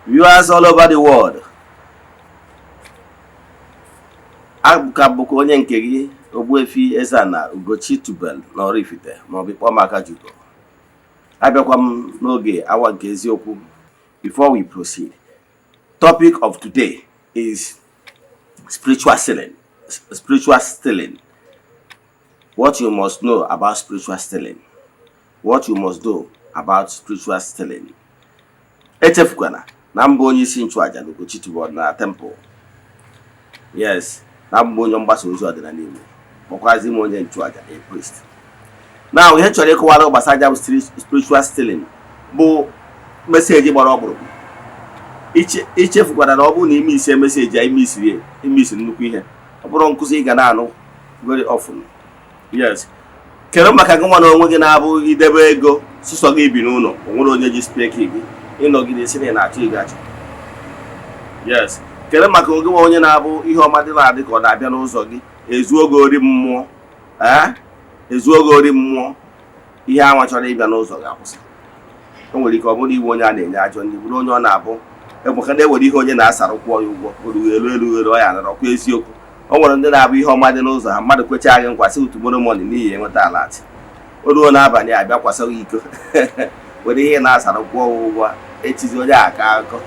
Viewers all over the world, aka bụkwa onye nke gị, Ogbuefi Eze-Ana Ugochi Tubel na Oraifite, maọbụ ịkpọ m Akajiugo. Abịakwa m n'oge awa nke eziokwu. Before we proceed, topic of today is spiritual stealing. Spiritual stealing, what you must know about spiritual stealing, what you must know about spiritual stealing. Echefukwana na mbụ onye isi nchụaja na Ugochi Tubel na temple, yes, na mbụ onye mgbasa ozi ọdịnala Igbo, kpọkwazi m onye nchụaja, a priest. Now, ihe chọrọ ịkọwara gbasara ya bụ spiritual stealing bụ message gbara ọkpụrụkpụ. Ichefukwara na ọ bụrụ na ime ise message a, ime isiri, ime isi nnukwu ihe. Ọ bụrụ nkụzi ị ga na-anụ very often. Yes, kedu maka gị nwa na onwe gị na-abụ idebe ego sụsọ gị bi n'ụlọ, o nwere onye ji spare key gị, ịnọgide si na ị na-achọ ego achọ? Yes, kedu maka oge nwa onye na-abụ ihe ọma dị na-adị ka ọ na-abịa n'ụzọ gị, ezuo gị ori mmụọ? Ee, ezuo gị ori mmụọ, ihe anwa chọrọ ịbịa n'ụzọ ga-akwụsị. O nwere ike ọ bụrụ iwe onye a na-enye ajọ ndị bụrụ onye ọ na-abụ ebuka na-ewere ihe onye na-asara kwụọ ya ụgwọ orughị elu elu elu ọ ya nara ọkwa eziokwu. O nwere ndị na-abụ ihe ọma dị n'ụzọ ha, mmadụ kwechaa gị nkwa sị tomorrow morning n'ihi enweta alert, o ruo n'abalị abịa kwasa gị iko, were ihe na-asara kwụọ ya ụgwọ, echizi onye a aka akụkọ.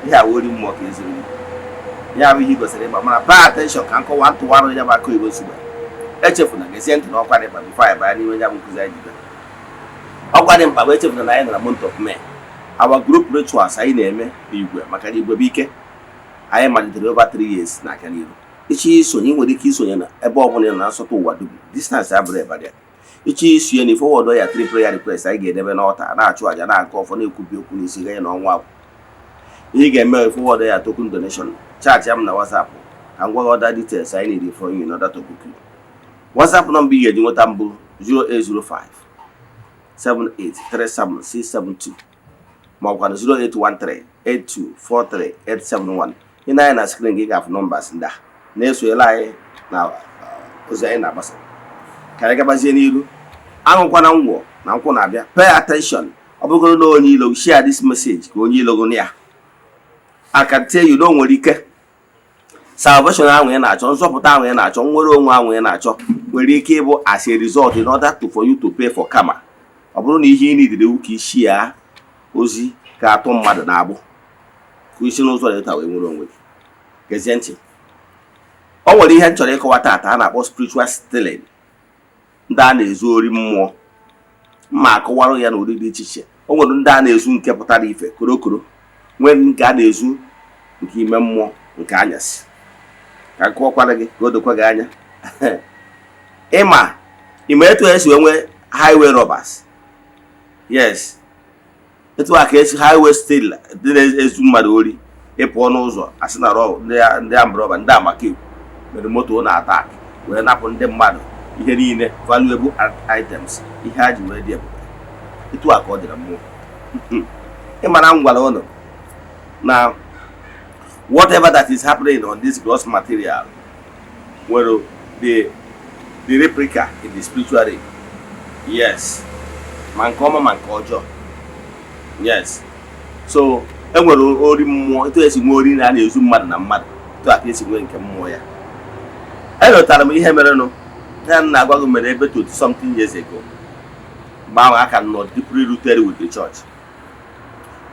Ihe a wori mmụọ ka eziri gị. Ya bụ ihe ị kwesịrị ịgba mana pay attention ka nkọwa ntụwarụ ya bụ aka oyibo nsogbu. Echefuna, gezie ntị na ọkwa dị mkpa before anyị banye n'ime ya bụ nkụzi anyị ji bịa. Ọkwa dị mkpa bụ, echefuna na anyị nọ na month of May, our group rituals anyị na-eme n'igwe, maka na igwe bụ ike. Anyị malitere over 3 years na-aga n'iru. Ịchọ isonye, ị nwere ike isonye na ebe ọ bụla ị nọ na nsọtụ ụwa dum. Distance abụrụ ebe ịchọ isonye na forward ya three prayer request anyị ga-edebe n'ọta, na-achụ àjà, na-akọ ọfọ, na-ekwubi okwu n'isi ganye na ọnwa agwụ. Ihe ị ga-eme, forward ya token donation, chat ya m na WhatsApp ka m gwa gị other details I need from you in order to book you. WhatsApp number ị ga-eji nweta mbụ 0805 7837672, ma ọkwa 0813 8243 871. Ị na-anya na screen gị, ga-afụ numbers ndị a. Na-esonyere anyị na ozi anyị na-agbasa. Ka anyị gabazie n'iru. Aṅụkwana ngwọ na nkwụ na-abịa. Pay attention. Ọ bụgoro na onye ilo, share this message ka onye ilo gụ ya. I can tell you na o nwere ike salvation ahụ ị na-achọ, nzọpụta ahụ ị na-achọ, nnwere onwe ahụ ị na-achọ nwere ike ịbụ as a result in order to for you to pay for karma. Ọ bụrụ na ihe ị nidiri ewu ka isi ya ozi ga-atụ mmadụ na-agbụ ka isi n'ụzọ dị taa wee nwere onwe gị. Gezie ntị, o nwere ihe m chọrọ ịkọwa taata a na-akpọ spiritual stealing, ndị a na-ezu ori mmụọ. Mma akọwarụ ya n'ụdị dị iche iche. O nwere ndị a na-ezu nke pụtara ife korokoro, nwee nke a na-ezu nke ime mmụọ, nke anyasị. Ka m kọwakwara gị ka o dokwa gị anya. Ịma ịma etu esi wee nwee highway robbers? Yes, etu a ka esi highway steal dị na-ezu mmadụ ori. Ịpụọ n'ụzọ, asị na ndị armed robber, ndị amakekwu mere moto na attack wee napụ ndị mmadụ ihe niile, valuable items, ihe ha ji wee dị ebube. Etu a ka ọ dị na mmụọ. Ịmara m gwara ụnụ na whatever that is happening on this gross material nwere the replica in the spiritual realm. Yes, ma nke ọma ma nke ọjọọ. Yes, so enwere ori mmụọ. Etu esi nwee ori na a na-ezu mmadụ na mmadụ, etu a ka esi nwee nke mmụọ ya. Elotara m ihe merenụ ya m na-agwa gị mere ebe 20 something years ago, mgbe ahụ aka nọ deeply rooted with the church.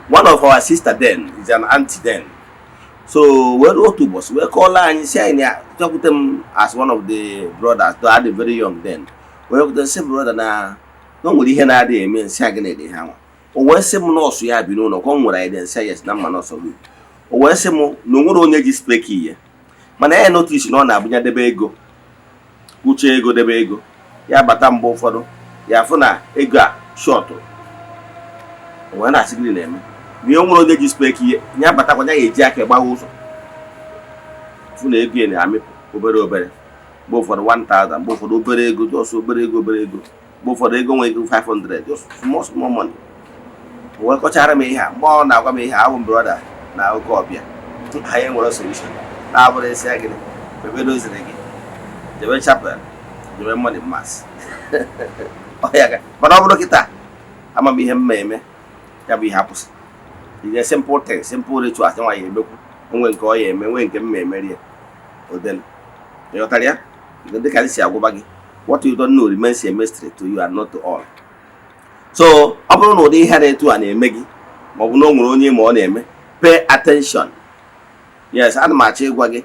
One of our sister then is an auntie then, so wee ruo otu ụbọchị wee kọọla anyị, si anyị na chọkwute m as one of the brothers, though I dị very young then, wee kwute sị, "Brother, na o nwere ihe na-adịghị eme." Nsị a, gịnị dị ha nwa? O wee sị m nọọsụ ya bi n'ụlọ ka ọ nwere anyị. Nsị, "Yes," na mma nọọsụ gị. O wee sị m na o nwere onye ji spare key ya, mana ya notice na ọ na-abụnya debe ego, uche ego, debe ego ya, bata mgbe ụfọdụ ya fụ na ego a short. O wee na-asị, "Gịnị na-eme?" Na ihe nwere onye ji spare key ya, batakwa ya ga-eji aka gbawa ụzọ, fụ na ego ya na-amịpụ obere obere, mgbe ụfọdụ 1000, mgbe ụfọdụ obere ego, just obere ego, obere ego, mgbe ụfọdụ ego nwe ego 500, just small small money. O wee kọchara m ihe a. Mgbe ọ na-agwa m ihe a, ahụ m, brother, na oke ọbịa anyị nwere solution na-abụrụ isi ya, gịnị mebere oziri gị jebe chapel, jebe morning mass. Ọ ya ga mana ọ bụrụ kịta, ama m ihe m ma eme. Ya bụ ihe akwụsị. It's a simple thing, simple ritual. Nwa ya emekwu onwe nke ọ ya eme, nwee nke m ma emeri ya oden. Ịghọtara ya? Dịka anyị si agwụba gị, what you don't know remains a mystery to you and not to all. So ọ bụrụ na ụdị ihe na-etu a na-eme gị, maọbụ na o nwere onye ma ọ na-eme, pay attention. Yes, ana m achọ ịgwa gị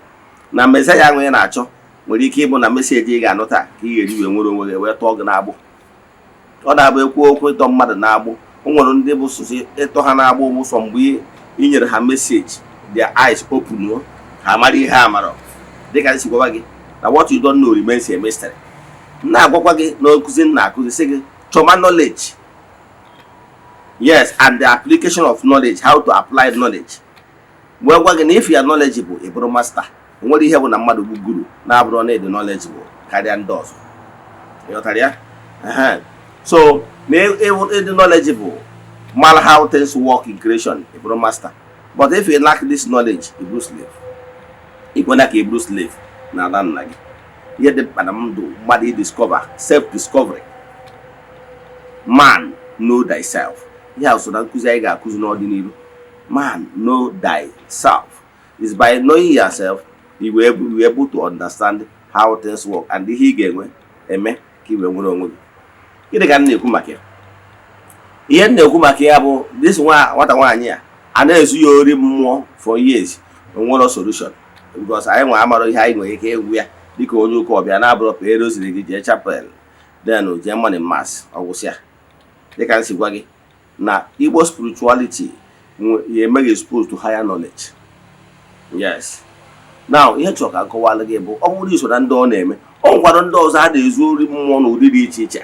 na Messiah ahụ ị na-achọ nwere ike ịbụ na message ị ga-anụ taa ka ị ga-eji wee nwere onwe gị, wee tọọ gị n'agbụ. Ọ na-abụ ekwu okwu ịtọ mmadụ n'agbụ, o nwere ndị bụ sụsị ịtọ ha n'agbụ bụ sọ mgbe ị nyere ha message, their eyes open, ha mara ihe ha mara. Dịka si gwaba gị na what you don't know remains a mystery, m na-agwakwa gị na nkụzi m na-akụzi sị gị chọma knowledge, yes, and the application of knowledge, how to apply knowledge. Wee gwa gị na if you are knowledgeable, ị bụrụ master. O nwere ihe bụ na mmadụ bụ guru na-abụrụ na ịdị knowledgeable karịa ndị ọzọ. Ịghọtara ya? Ehe. So na ịdị knowledgeable, mara how things work in creation, ị bụrụ master. But if you lack this knowledge, ị bụrụ slave. Ikwena ka ị bụrụ slave na ala nna gị. Ihe dị mkpa na ndụ mmadụ, i discover, self discovery. Man, know thyself. Ihe a so na nkụzi anyị ga-akụzi n'ọdịnihu. Man, know thyself is by knowing yourself, you will be able to understand how things work and ihe ị ga-enwe eme ka ị wee nwere onwe gị. Gịnị ka m na-ekwu maka ya? Ihe m na-ekwu maka ya bụ this nwa nwata nwaanyị a na-ezu ya ori mmụọ for years, onwero solution, because anyị nwe amara ihe anyị nwere ike ịgwụ ya dịka onye ụka ọbịa na-abụrụ pee rosary gị, jee chapel, then jee morning mass, ọgwụsịa. Dịka m si gwa gị na Igbo spirituality ya emeghị exposed to higher knowledge. Yes, now ihe chọrọ ka nkọwalụ gị bụ, ọ bụrụ iso na ndị ọ na-eme, ọ nwekwara ndị ọzọ a na-ezu ori mmụọ n'ụdị dị iche iche.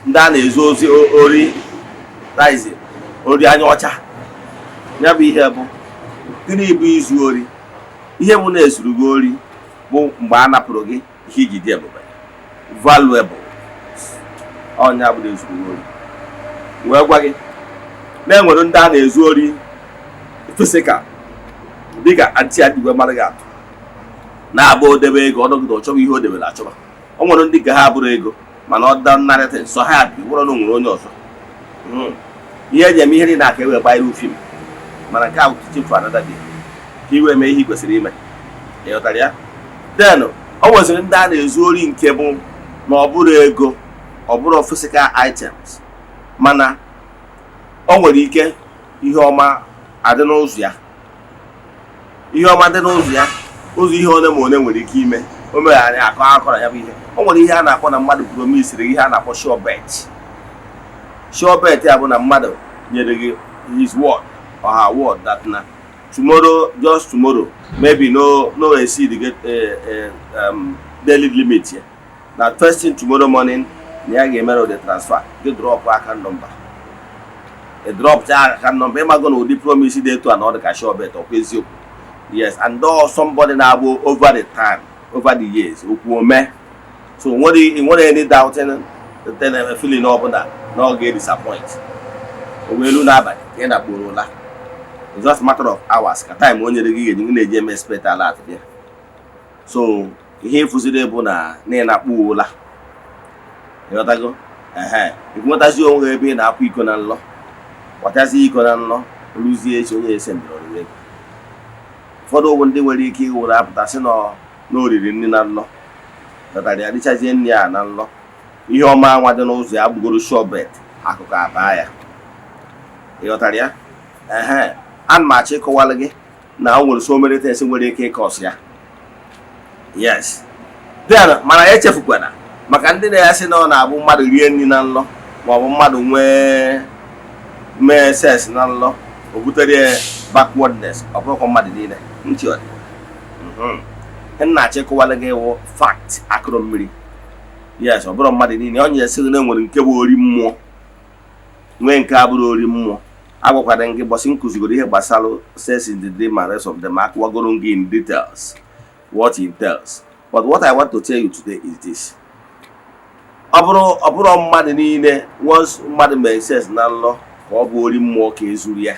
Ndị a na-ezu ozi ori rice, ori anya ọcha. Ya bụ ihe bụ gịnị bụ izu ori? Ihe bụ na-ezuru gị ori bụ mgbe a napụrụ gị ihe iji dị ebube, valuable. Ọnya bụ na-ezuru gị ori. Wee gwa gị na enwere ndị a na-ezu ori physical, dịka anti adịgwe mara gị atụ na-abụ odebe ego, ọnọgide ọchọba ihe o debere achọba. O nwere ndị ka ha bụrụ ego, mana ọ da nnarịta nsọ ha bi nwere na o nwere onye ọzọ. Ihe eji eme ihe niile aka ewee gbaa iru film, mana nke a bụ teaching for another day, ka iwee mee ihe ị kwesịrị ime. Ị ghọtara ya? Then o nweziri ndị a na-ezu ori nke bụ na ọ bụrụ ego, ọ bụrụ physical items, mana o nwere ike ihe ọma adị n'ụzọ ya. Ihe ọma dị n'ụzọ ya, ụzọ ihe one ma one nwere ike ime o megharị akọ akọrọ ya bụ ihe. O nwere ihe a na-akpọ na mmadụ promisiri, ihe a na-akpọ sure bet. Sure bet ya bụ na mmadụ nyere gị his word or her word that na tomorrow, just tomorrow, maybe no exceed get daily limit ya, na first thing tomorrow morning na ya ga-emere the transfer. Gị drop account number, ị drop cha account number. Ịmago na ụdị promise dị etu a na ọ dị ka sure bet, ọkwa eziokwu? Yes, and all somebody na-abụ over the time, over the years, okwu ome. So nwere any doubting feeling ọbụla na ọ ga-disappoint. O wee elu n'abalị ka ị na-akpọrọ ụla. It's just matter of hours ka time o nyere gị ga-eji na-eji eme expect alert bịa. So ihe ịfụziri bụ na ị na-akpụ ụla. Ịghọtago? Ehe, nwetazi onwe gị ebe ị na-akwa iko na nlọ, kwatazi iko na nlọ, rụzie echi onye ese ndọrọ ego. Ụfọdụ ụgwọ ndị nwere ike ịwụrụ apụta sị na oriri nri na nlọ, ghọtara ya, richazie nri a na nlọ, ihe ọma anwa dị n'ụzọ ya gbugoro sure bet, akụkọ abaa ya. Ịghọtara ya? Ehe, ana m achọ ịkọwalụ gị na o nwere so many things nwere ike ịcause ya. Yes, then mana echefukwana maka ndị na-asị na ọ na-abụ mmadụ rie nri na nlọ, maọbụ mmadụ nwee mee sex na nlọ, o butere ya backwardness. Ọ bụrụkwa mmadụ niile. Ntị ọ dị ihe m na-achọ ịkọwalụ gị wụ fact akụrụ mmiri. Yes, ọ bụrụ mmadụ niile. Ọ nyere sị na enwere nke bụ ori mmụọ, nwee nke abụrụ ori mmụọ. Agwakwara gị gbọsị m kụzigoro ihe gbasara sex in the dream and rest of them, akụwagoro gị in details what it entails. But what I want to tell you today is this: ọ bụrụ mmadụ niile, once mmadụ mere sex na nlọ ka ọ bụ ori mmụọ ka ezuru ya.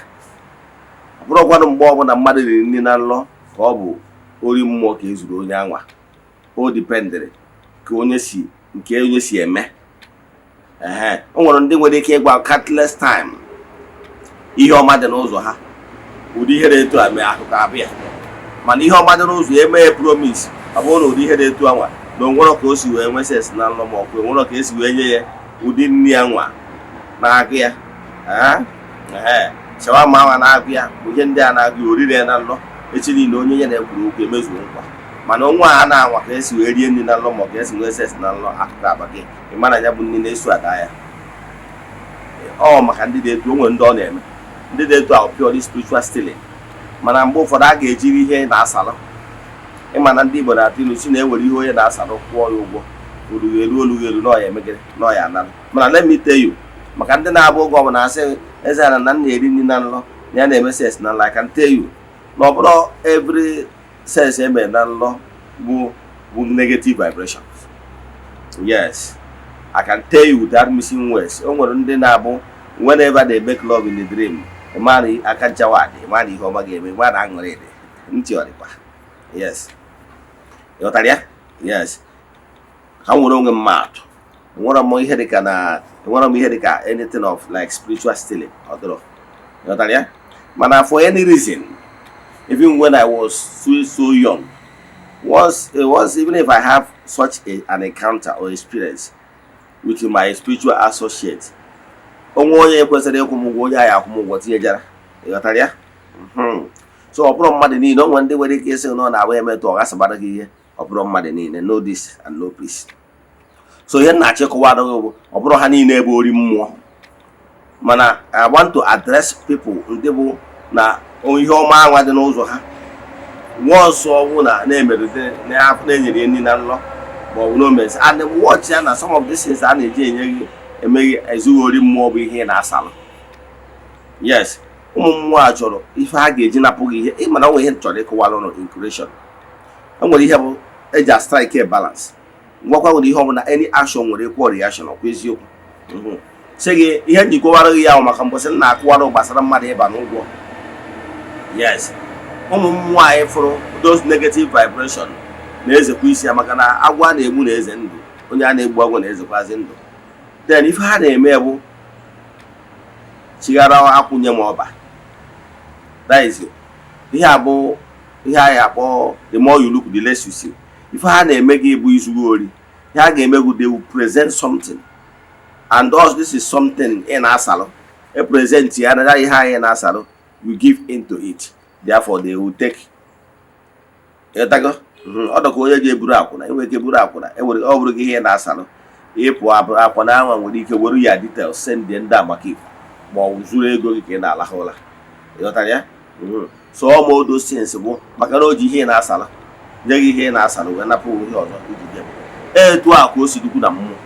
Ọ bụrụkwanụ mgbe ọbụla mmadụ riri nri na nlọ ka ọ bụ ori mmụọ ka ezuru onye anwa. O dependịrị ka onye si nke onye si eme. Ehe, o nwere ndị nwere ike ịgwa countless time. Ihe ọma dị n'ụzọ ha, ụdị ihe dị etu a mee, akụkọ abịa. Mana ihe ọma dị n'ụzọ emee promise, ọ bụrụ na ụdị ihe dị etu anwa na onwero ka o si wee nwee sex na nlọ, ma ọ bụ onwero ka esi wee nye ya ụdị nri ya nwa na-agụ ya, ee, shawarma anwa na-agụ ya, bụ ihe ndị a na-agụ ya, oriri ya na nlọ, echi niile onye ya na-ekwuru okwu emezuo nkwa. Mana onwe a na-anwa ka esi wee rie nri na nlọ, ma ọ ka esi nwee sex na nlọ, akụkọ aba gị. Ị ma na ya bụ nri na-eso ada ya. Ọ maka ndị dị etu o nwere, ndị ọ na-eme, ndị dị etu ahụ, purely spiritual stealing. Mana mgbe ụfọdụ a ga-ejiri ihe na-asalụ. Ịma na ndị Igbo na-atụ ilu si na-ewere ihe onye na-asalụ kwụọ ya ụgwọ, olughị elu, olughị elu, n'ọya emegide n'ọya analụ. Mana let me tell you, maka ndị na-abụ oge ọbụla asị eze ana na nna eri nri na nlọ, na ya na-eme sex na nlọ, I can tell you na ọ bụrụ every sex emere na nlọ bụ negative vibrations. Yes, I can tell you without missing words, o nwere ndị na-abụ whenever they make love in the dream, ịma na aka nchawa dị, ịma na ihe ọma ga-eme, ịma na aṅụrị dị, ntị ọ dịkwa. Yes, ịghọtara ya? Yes, ka m nwere onwe m atụ, enwere m ihe dịka na enwere m ihe dịka anything of like spiritual stealing, ọ dịrọ. Ịghọtara ya? Mana for any reason, even when I was so so young, once even if I have such an encounter or experience with my spiritual associate, onwe onye kwesịrị ịkwụ m ụgwọ, onye ahụ akwụ m ụgwọ tinyejara. Ịghọtara ya? So ọ bụrụ mmadụ niile, o nwere ndị nwere ike ịsị na ọ na-abụ emetụ ọ gasabara gị ihe. Ọ bụrụ mmadụ niile, no this and no peace. So ihe m na-achịkọwa gị bụ, ọ bụrụ ha niile bụ ori mmụọ, mana I want to address people ndị bụ na ihe ọma anwa dị n'ụzọ ha, once ọ bụ na na-emerite na-enyere ya nri na nlọ, ma ọ bụ na omezi and watch ya na some of these things a na-eji enye gị emeghị ezughị ori mmụọ, bụ ihe ị na-asalụ. Yes, ụmụ mmụọ a chọrọ ife ha ga-eji napụ gị ihe. Ị mana o nwere ihe m chọrọ ịkọwara ụnụ in creation. E nwere ihe bụ eji a strike a balance. Ngwakwa, nwere ihe ọbụla, any action nwere equal reaction. Ọkwa eziokwu? Sị gị ihe njikwawara gị ya ahụ maka mbọsị m na-akụwara gbasara mmadụ ịba n'ụgwọ. Yes, ụmụ mmụọ anyị fụrụ those negative vibration na-ezekwa isi ya, maka na agwọ a na-egbu na-eze ndụ, onye a na-egbu agwọ na-ezekwazi ndụ. Then ife ha na-eme bụ chighara akwụnye m ọba. That is, ihe a bụ ihe anyị akpọ "the more you look, the less you see". Ife ha na-eme gị bụ izuru ori. Ihe ha ga-eme gị, they will present something, and thus this is something ị na-asalụ e present ya na ihe anyị na-asalụ, you give into it, therefore they will take. Ịghọtago? Ọ dọka onye ji eburu akwụna, enwere ike buru akwụna enwere ọ bụrụ gị ihe ị na-asalụ ịpụ akwụna anwa, nwere ike were ya details send ndị amakif, ma ọ bụ zuru ego gị ka ị na-alahụ ụla. Ịghọtara ya? So ọ ma those things bụ maka na o ji ihe ị na-asalụ nye gị ihe ị na-asalụ wee napụ ihe ọzọ iji dị etu a ka o si dukwu na mmụọ.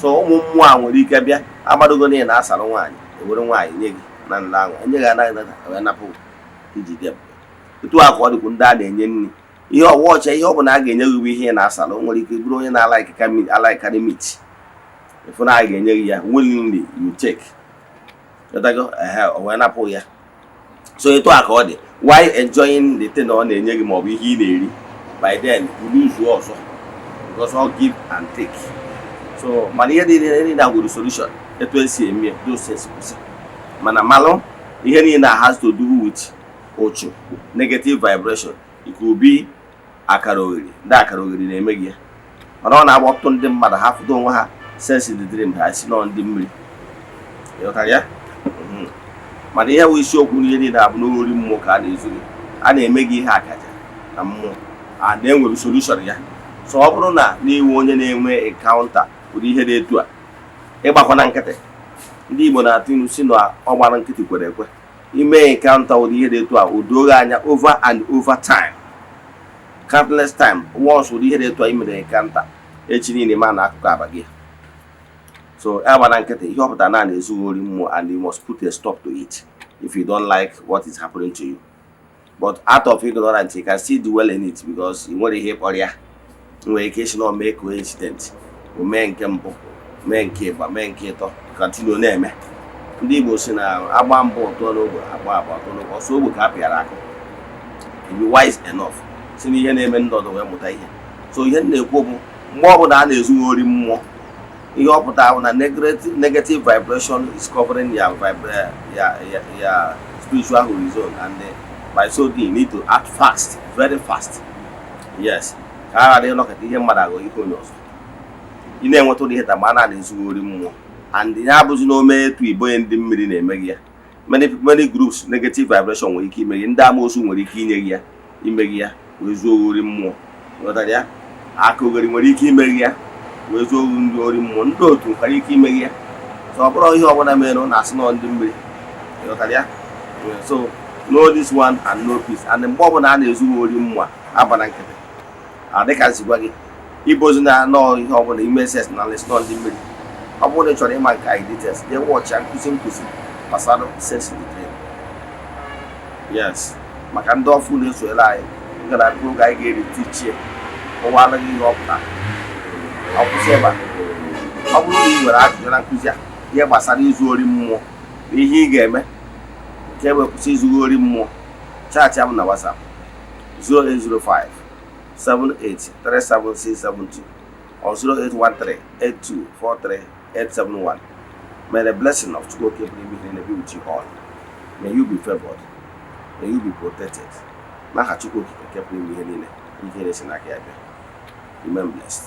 So ụmụ mmụọ a nwere ike bịa amadogo na ị na-asalụ nwaanyị, ewere nwaanyị nye gị na nla ahụ, enye gị anaghị wee napụ iji dị etu a ka ọ dịkwu. Ndị a na-enye nri, ihe ọwa ọcha, ihe ọ bụla a ga-enye gị bụ ihe ị na-asalụ. O nwere ike bụrụ onye na-alikekarị meat, ịfụ na a ga-enye gị ya, willingly you take. Ịghọtago? Ehe, o wee napụ ya. So etu a ka ọ dị. Why enjoying the thing ọ na-enye gị maọbụ ihe ị na-eri, by then you lose ọzọ, because all give and take. So mana ihe niile niile a nwere solution etu esi eme those things kwụsị. Mana malụ ihe niile a has to do with ụchụ, negative vibration. It could be akara oghere, ndị akara oghere na-eme gị ya. Mana ọ na-agba ọtụtụ ndị mmadụ, ha fụta onwe ha sex in the dream, ha si nọ ndị mmiri. Ịghọtara ya? Mana ihe bụ isiokwu n'ihe niile abụ n'ori mmụọ ka a na-ezu gị, a na-eme gị ihe akaja na mmụọ, a na-enwere solution ya. So ọ bụrụ na n'iwu onye na-enwe encounter ụdị ihe dị etu a, ịgbakwa na nkịtị. Ndị Igbo na-atụ ilu si na ọ gbara nkịtị kwere ekwe. Ime encounter ụdị ihe dị etu a, o doo gị anya over and over time, countless time, once ụdị ihe dị etu a i mere encounter, echi niile ma na akụkọ aba gị. So agbana nkịtị. Ihe ọ pụtara na na-ezughị ori mmụọ, and you must put a stop to it if you don't like what is happening to you. But out of ignorance, you can still dwell in it because ị nwere ihe kpọrọ ya, nwere ike isi na o mee coincident, o mee nke mbụ, mee nke ịgba, mee nke ịtọ, continue na-eme. Ndị Igbo si na agba mbụ ụtọ n'ogbe, agba agba ụtọ n'ogbe, ọsọ ogbe ka a pịara akụ. You be wise enough si n'ihe na-eme ndị ọzọ wee mụta ihe. So ihe m na-ekwu bụ, mgbe ọbụla a na-ezughị ori mmụọ Ihe ọ pụtara bụ na negative vibration is covering your spiritual horizon, and by so doing, you need to act fast, very fast. Yes, ka a ghara ịnọkọta ihe mmadụ aghọ ihe onye ọzọ. Ị na-enweta ụdị ihe ta mgbe a na-ezughị ori mmụọ, and ya abụzi na ome etu ibonye ndị mmiri na-eme gị ya. Many, many groups, negative vibration nwere ike ime gị. Ndị amoosu nwere ike inye gị ya, ime gị ya wee zuo ori mmụọ. Ghọtara ya? Aka oghere nwere ike ime gị ya wee zuo ndị ori mmụọ. Ndị otu nwekwara ike ime gị ya. So ọ bụrụ ihe ọbụla mere na asị nọ ndị mmiri. Ghọtara ya? So know this one and know peace. And mgbe ọbụla a na-ezughị ori mmụọ, abana nkịtị adịka nsi gwa gị ibozi na anọ ihe ọbụla ime ses na lesnọ ndị mmiri. Ọ bụrụ na ị chọrọ ịma nke anyị details, jee watch ya nkụzi gbasara sex in the dream. Yes, maka ndị ọfụ na-esonyere anyị, gara abịa oge anyị ga-eri tichie kọwara gị ihe ọ pụtara. Ọ kwụsị ebe a. Ọ bụrụ na ị nwere ajụjụ na nkụzi a, ihe gbasara izu ori mmụọ na ihe ị ga-eme nke ebe kwụsị izu ori mmụọ, chat m na WhatsApp 0805 7837672 or 0813 8243 871. May the blessing of Chukwu Okike be with you all. May you be favored. May you be protected. N'aha Chukwu Okike nke pụrụ ime ihe niile, ihe na-esi n'aka ya bịa. Remain blessed.